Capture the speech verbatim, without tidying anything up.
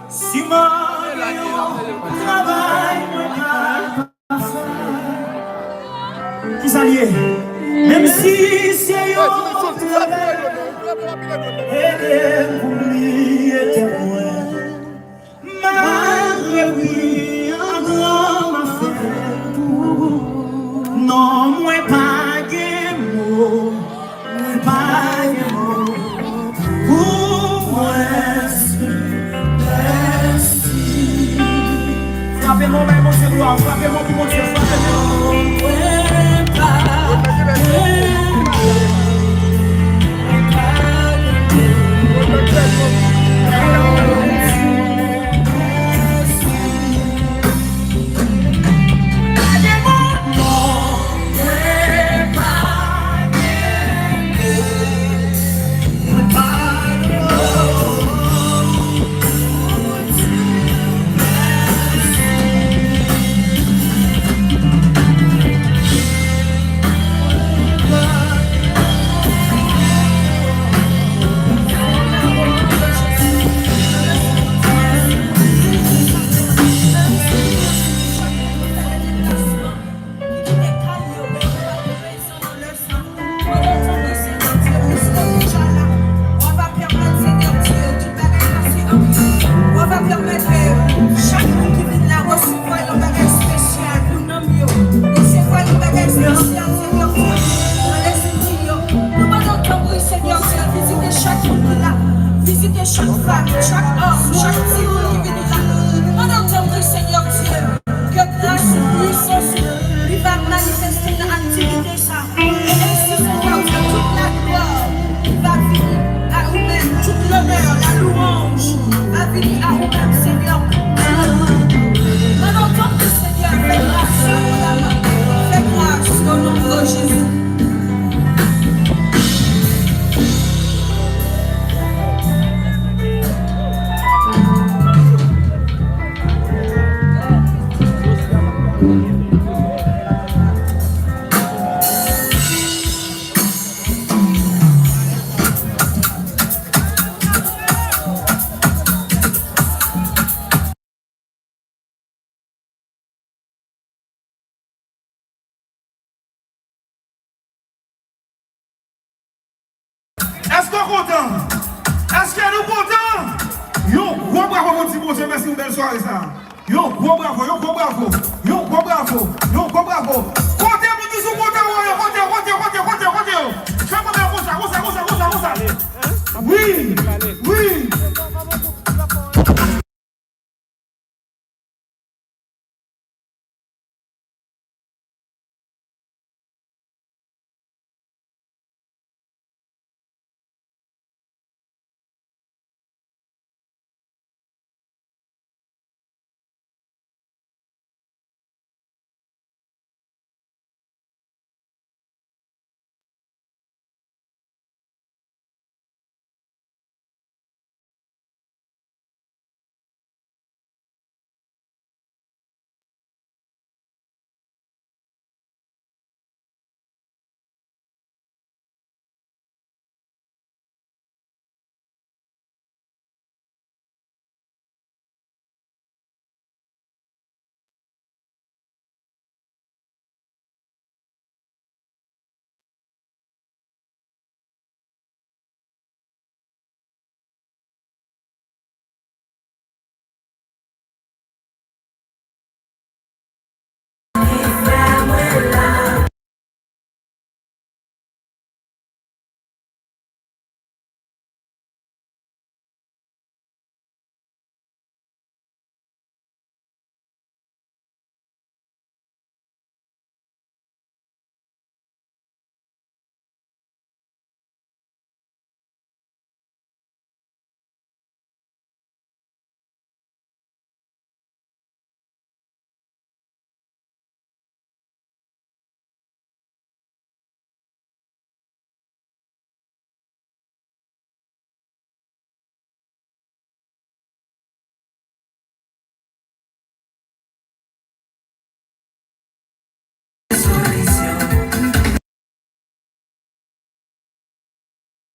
Si m gen yon travay mwen ka pa fè, kisa l ye? Menm si se yon travay, ede m pou m bliye tèt mwen. Malgre pri an gran m ap fè pou ou. Non, mwen pa gen mo, mwen pa gen mo pou mwen di mèsi. Frape men w bay Bondye glwa, frape men w pou Bondye, frape men w. Mwen pa gen mo, mwen pa gen mo. Ou va pèmèt ke chak moun ki vin la resevwa yon bagay espesyal pou nanm yo. Resevwa yon bagay espesyal, Senyè Dye, nan lespri yo. Nou mande w tanpri, Senyè Dye, vizite chak moun ki la. Vizite chak fanmi, chak òm, chak timoun ki vini la. Nou mande w tanpri, Senyè Dye, ke gras ou, pwisans ou, li va manifeste nan aktivite sa. E si se pa ou, tout laglwa ki va vini a ou menm, tout lonè, lalouwanj va vini a ou menm, Senyè. Nan non tanpri, Senyè, fè gras, fè gras, o non de Jezi. Èske w kontan? Èske nou kontan? Yon gwo bravo pou ti Bondye, mèsi pou bèl sware sa. Yon gwo bravo, yon gwo bravo, yon gwo bravo, yon gwo bravo. Kote moun ki sou kontan, woy, kote, kote, kote, kote, kote yo? Fè mwen bèl konsa, konsa, konsa, konsa, konsa. Wi, wi.